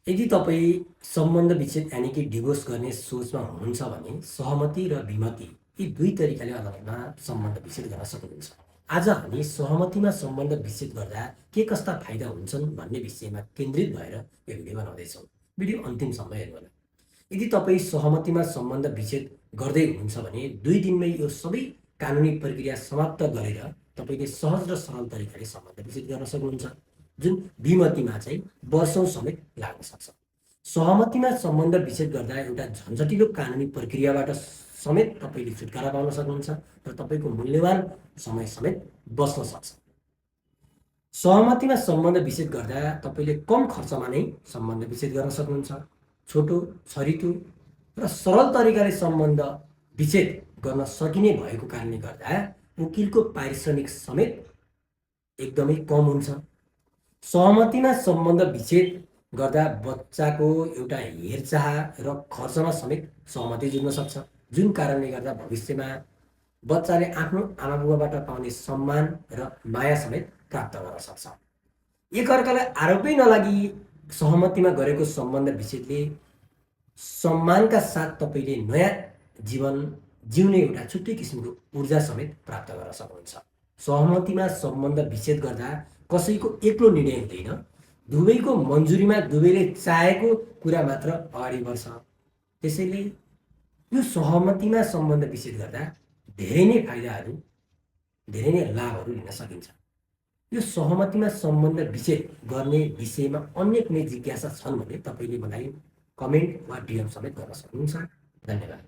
यदि तपाईँ सम्बन्ध विच्छेद यानि कि डिभोर्स गर्ने सोचमा हुनुहुन्छ भने सहमति र विमति यी दुई तरिकाले अदालतमा सम्बन्ध विच्छेद गर्न सक्नुहुन्छ। आज हामी सहमतिमा सम्बन्ध विच्छेद गर्दा के कस्ता फाइदा हुन्छन् भन्ने विषयमा केन्द्रित भएर यो भिडियो बनाउँदैछौँ। भिडियो अन्तिमसम्म हेर्नुहोला। यदि तपाईँ सहमतिमा सम्बन्ध विच्छेद गर्दै हुनुहुन्छ भने 2 दिनमै यो सबै कानुनी प्रक्रिया समाप्त गरेर तपाईँले सहज र सरल तरिकाले सम्बन्ध विच्छेद गर्न सक्नुहुन्छ, जुन विमतिमा चाहिँ वर्षौं समेत लाग्न सक्छ। सहमतिमा सम्बन्ध विच्छेद गर्दा एउटा झन्झटिलो कानुनी प्रक्रियाबाट समेत तपाईँले छुटकारा पाउन सक्नुहुन्छ र तपाईँको मूल्यवान समय समेत बच्न सक्छ। सहमतिमा सम्बन्ध विच्छेद गर्दा तपाईँले कम खर्चमा नै सम्बन्ध विच्छेद गर्न सक्नुहुन्छ। छोटो, छरितो र सरल तरिकाले सम्बन्ध विच्छेद गर्न सकिने भएको कारणले गर्दा वकिलको पारिश्रमिक समेत एकदमै कम हुन्छ। सहमतिमा सम्बन्ध विच्छेद गर्दा बच्चाको एउटा हेरचाह र खर्चमा समेत सहमति जुट्न सक्छ, जुन कारणले गर्दा भविष्यमा बच्चाले आफ्नो आमाबुबाबाट पाउने सम्मान र माया समेत प्राप्त गर्न सक्छ। एकअर्कालाई आरोपै नलागी सहमतिमा गरेको सम्बन्ध विच्छेदले सम्मानका साथ तपाईँले नयाँ जीवन जिउने एउटा छुट्टै किसिमको ऊर्जा समेत प्राप्त गर्न सक्नुहुन्छ। सहमतिमा सम्बन्ध विच्छेद गर्दा कसैको एक्लो निर्णय हुँदैन, दुवैको मन्जुरीमा दुवैले चाहेको कुरा मात्र अगाडि बढ्छ। त्यसैले यो सहमतिमा सम्बन्ध विच्छेद गर्दा धेरै नै फाइदाहरू, धेरै नै लाभहरू लिन सकिन्छ। यो सहमतिमा सम्बन्ध विच्छेद गर्ने विषयमा अन्य कुनै जिज्ञासा छन् भने तपाईँले मलाई कमेन्ट वा डिएम समेत गर्न सक्नुहुन्छ। धन्यवाद।